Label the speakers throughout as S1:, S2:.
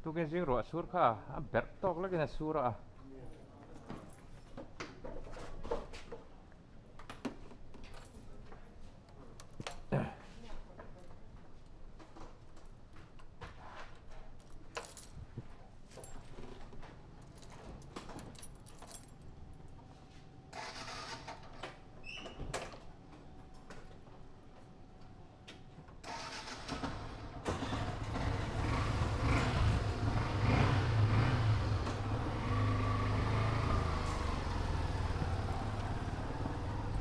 S1: Tukin zing ruah sur kha a berh tawk lekin a sur a.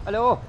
S1: Hello.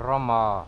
S1: Rama.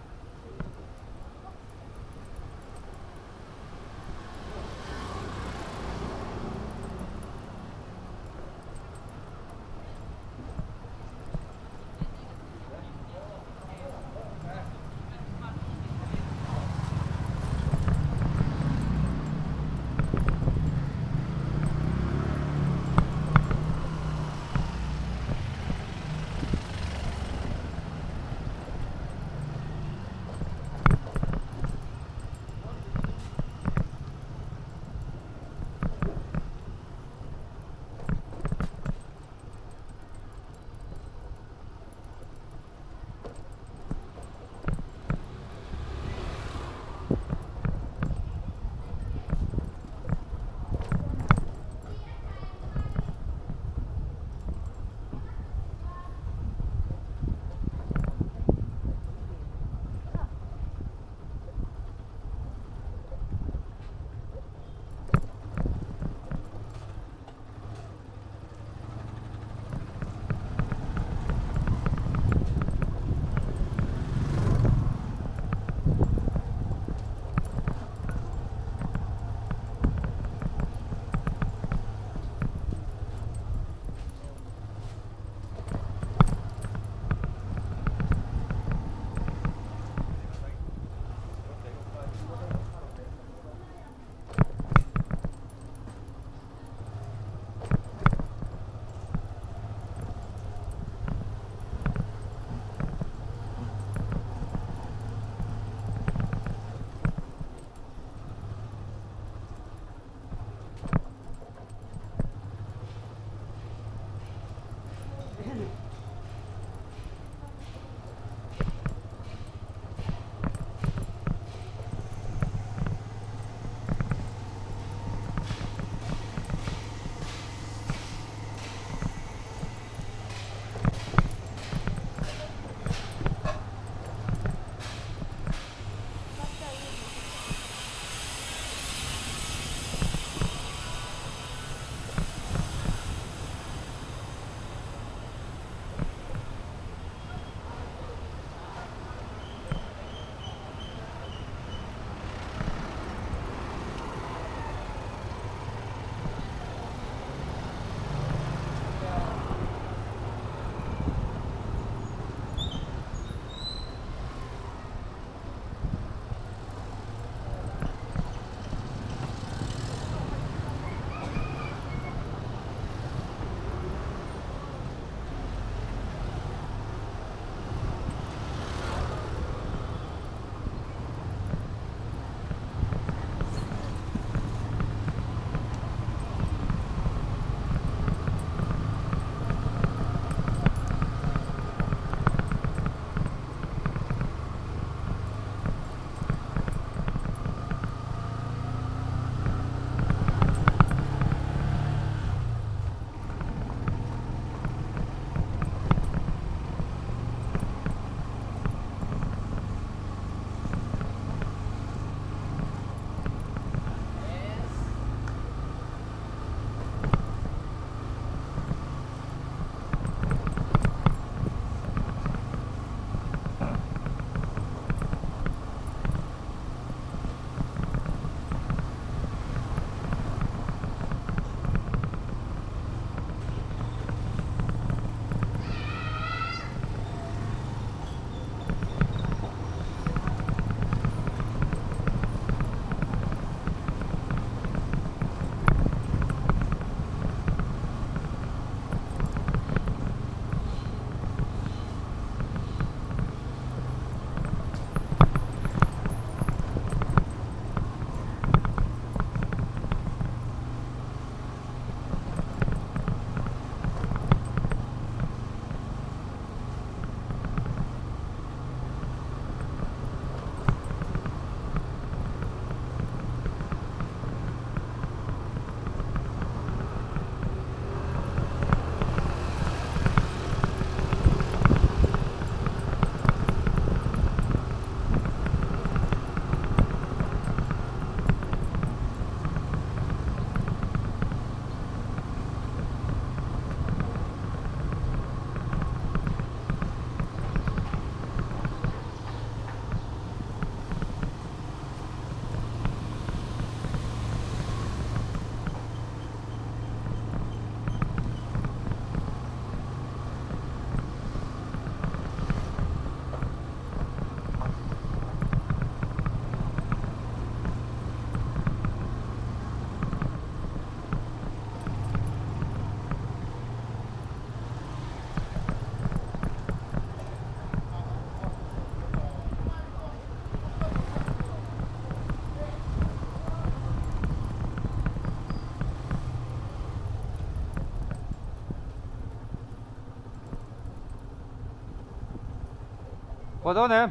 S1: Haw dawn em?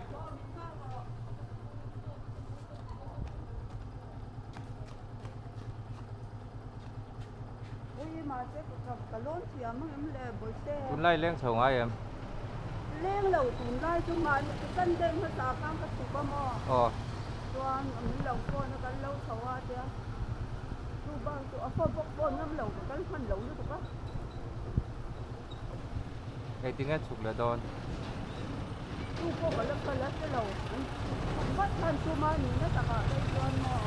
S1: Tunlai leng chho ngai em?
S2: Leng lo tunlai chu mahni Sunday hmasa khan ka chhuk a maw?
S1: Aw.
S2: Chuan min lo phone a kan lo chho a tia chu bak chu a phone bawk phone ngam lo ka kal hman lo lutuk a.
S1: Engtinge chhuk leh dawn?
S2: Chu pawh ka la kal a hre lo. An chhuk vat khan chhum a nihna takah phei chuan maw.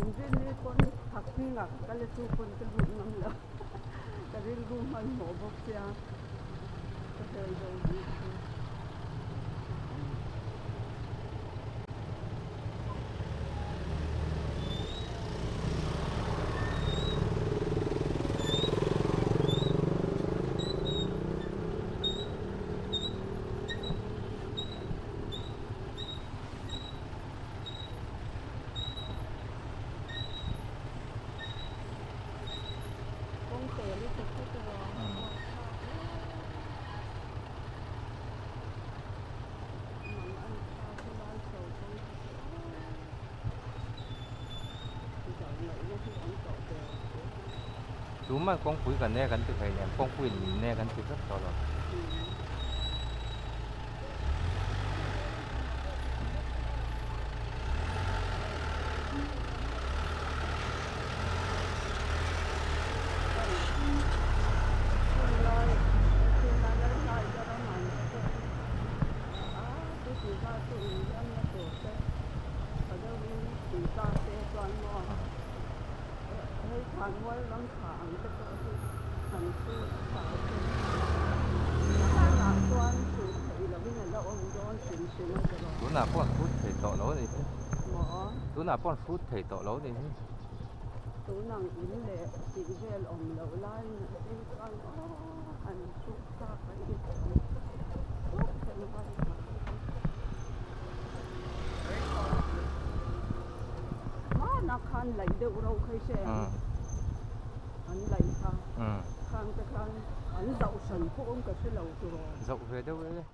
S2: Inrinni pawn thak hmingah ka kal a chu pawn ka lut ngam lo ka rilru hmanhmawh bawk sia ka hel zo vek chu. Kawngte lutuk hi chu
S1: Tuman kawngpui kan nek an ti thei nen kawngpuiin min nek an ti vek tawh lo. Tunah pawh an hrut thei tawh lo a nih hi. Tunah pawh an hrut thei tawh lo a nih hi.
S2: Tunang in leh tih vel awm loh laiin a phei chuan aw han hrut thlak a ni Hmanah khan laih deuh ro kha i hre ang an laih kha khang te khan an zauh hran pawh awm ka hre lo turaw.
S1: Zauh ve deuh e.